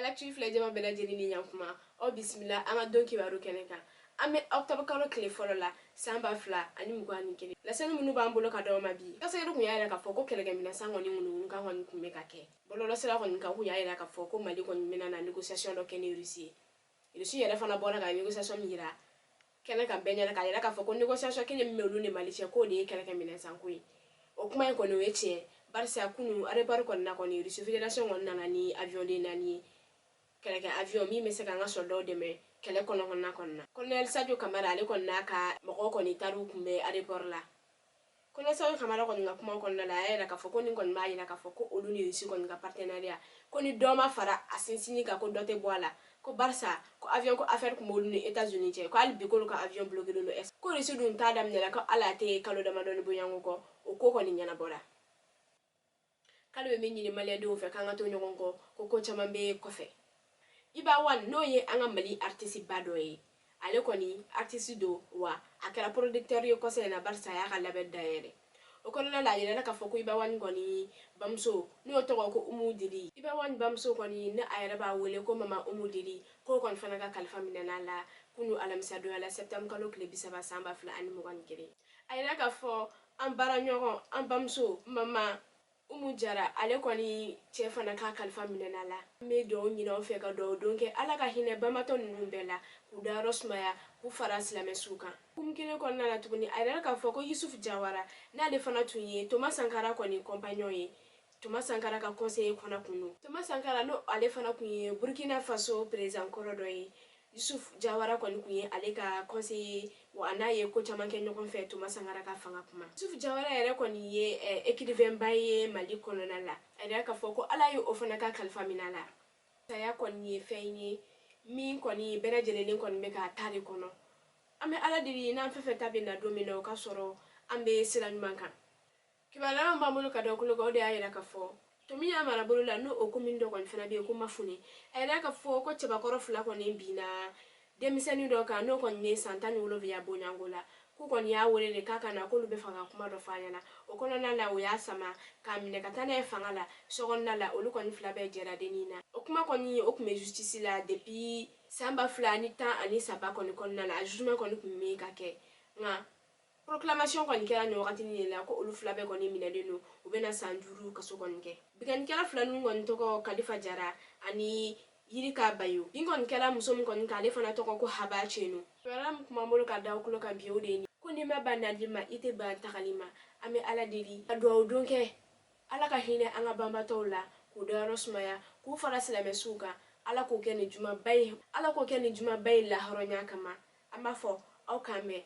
L'actu filɛ jama bɛɛ lajɛlen ni ɲankuma, aw bisimila an ka don kibaru kɛnɛ kan. An bɛ octobre kalo tile fɔlɔ la san 2021. Laseli minnu b'an bolo ka d'aw ma bi, sɛgɛsɛgɛli kun y'a yira k'a fɔ ko kɛlɛkɛminɛn kɔni ŋunuŋunukan kɔni tun bɛ ka kɛ bɔlɔlɔsira kɔni kan. K'u y'a yira k'a fɔ ko Mali kɔni bɛna na négociation dɔ kɛ ni Russie ye. Russie yɛrɛ fana bɔra ka négociation min yira kɛnɛ kan bɛɛ ɲɛna, k'a yira k'a fɔ ko négociation kelen min bɛ olu ni Mali cɛ, k'o de ye kɛlɛkɛminɛn sanko ye. O kuma in kɔni, o ye tiɲɛ, barisa kunu aéroport kɔnɔna kɔni, Russie Fédération kɔni nana ni avion den naani ye, kɛlɛkɛ avion min bɛ se k'an ka soldaw dɛmɛ kɛlɛ kɔnɔ kɔnɔna. Colonel Sadio Kamara, ale kɔni n'a ka mɔgɔw kɔni taar'u kunbɛn aéroport la. Colonel Sadio Kamara kɔni ka kuma kɔnɔna la, a y'a yira k'a fɔ ko nin kɔni b'a yira k'a fɔ ko olu ni Russie kɔni ka partenariat, ko ni dɔ ma fara a sinsinni kan, ko dɔ tɛ bɔ a la, ko barisa ko avion ko affaire tun b'olu ni États-Unis cɛ, ko hali bi k'olu ka avion bloqué don. Ko Russie dun t'a daminɛ ko hali a tɛ kalo damadɔni bonyanko kɔ, o ko kɔni ɲɛnabɔra. K'ale bɛ min ɲini maliyɛndenw fɛ, k'an ka to ɲɔgɔn kɔ, ko ko caman bɛ kɔfɛ. Iba One, n'o ye an ka Mali artiste ba dɔ ye, ale kɔni artiste don wa a kɛra producteur ye kɔsɛ in na, barisa a y'a ka label dayɛlɛ. O kɔnɔna la, a yirala k'a fɔ ko Iba One kɔni bamuso, n'o tɔgɔ ko Umu Dili, Iba One bamuso kɔni, ni a yɛrɛ b'a wele ko Mama Umu Dili, k'o kɔni fana ka kalifa minɛna la kunu alamisadonya la, septembre kalo tile 30 san 2021. A yira k'a fɔ an baara ɲɔgɔn, an bamuso Mama Umu Jara, ale kɔni cɛ fana ka kalifa minɛna la. An bɛ dugawu ɲini aw fɛ ka dugawu don kɛ Ala ka hinɛ banbatɔ ninnu bɛɛ la, k'u dayɔrɔ sumaya, k'u fara silamɛ kan. Hukumu kelen kɔnɔna la tuguni, a yɛrɛ k'a fɔ ko Yusuf Jawara, n'ale fana tun ye Thomas Sankara kɔni compagnon ye, Thomas Sankara ka conseiller fana kun don. Thomas Sankara, n'o ale fana tun ye Burkina Faso président kɔrɔ dɔ ye, Yusuf Jawara kɔni tun ye ale ka conseiller wa, a n'a ye ko caman kɛ ɲɔgɔn fɛ Thomas Sankara ka fanga kuma. Yusuf Jawara yɛrɛ kɔni ye écrivain ba ye Mali kɔnɔna la. A yɛrɛ k'a fɔ ko Ala ye o fana ka kalifa minɛ la. Saya kɔni ye fɛn ye min kɔni bɛɛ lajɛlen kɔni bɛ ka taa de kɔnɔ. An bɛ Ala deli, n'an fɛn fɛn ta bɛ na don min na, o ka sɔrɔ an bɛ sira ɲuman kan. Kibaruya min b'an bolo ka da kulo kan, o de y'a yira k'a fɔ Tomiɲan marabolo la, n'o o commune dɔ kɔni fana bɛ yen ko Mafune, a yɛrɛ k'a fɔ ko cɛbakɔrɔ fila kɔni binna denmisɛnnin dɔ kan, n'o kɔni ye san 17 bonyanko la. K'u kɔni y'a wele de k'a ka na, k'olu bɛ fɛ ka kuma dɔ f'a ɲɛna. O kɔnɔna la, o y'a sama k'a minɛ ka taa n'a ye fanga la sokɔnɔna la. Olu kɔni fila bɛɛ jɛra dennin na. O kuma kɔni, o tun bɛ justice la depuis san 2013 kɔni kɔnɔna la. A jugement kɔni tun bɛ ka kɛ, nka proclamation kɔni kɛra nin wagatinin de la ko olu fila bɛɛ kɔni minɛlen don, u bɛna san 5 kaso kɔni kɛ. Binkannikɛla fila ninnu kɔni tɔgɔ Kalifa Jara ani Yirika Bayo. Bin kɔni kɛra muso min kɔni kan, ale fana tɔgɔ ko Haba Cenu. Kibaruya min tun b'an bolo ka da aw tulo kan bi, o de ye nin. Ko n'i ma ban nali ma, i tɛ ban tagali ma. An bɛ Ala deli ka dugawu don kɛ, Ala ka hinɛ an ka banbatɔw la, k'u dayɔrɔ sumaya, k'u fara silamɛsuw kan. Ala k'o kɛ nin jumaba ye, Ala k'o kɛ nin jumaba ye lahɔrɔnya kama. An b'a fɔ aw k'an bɛn.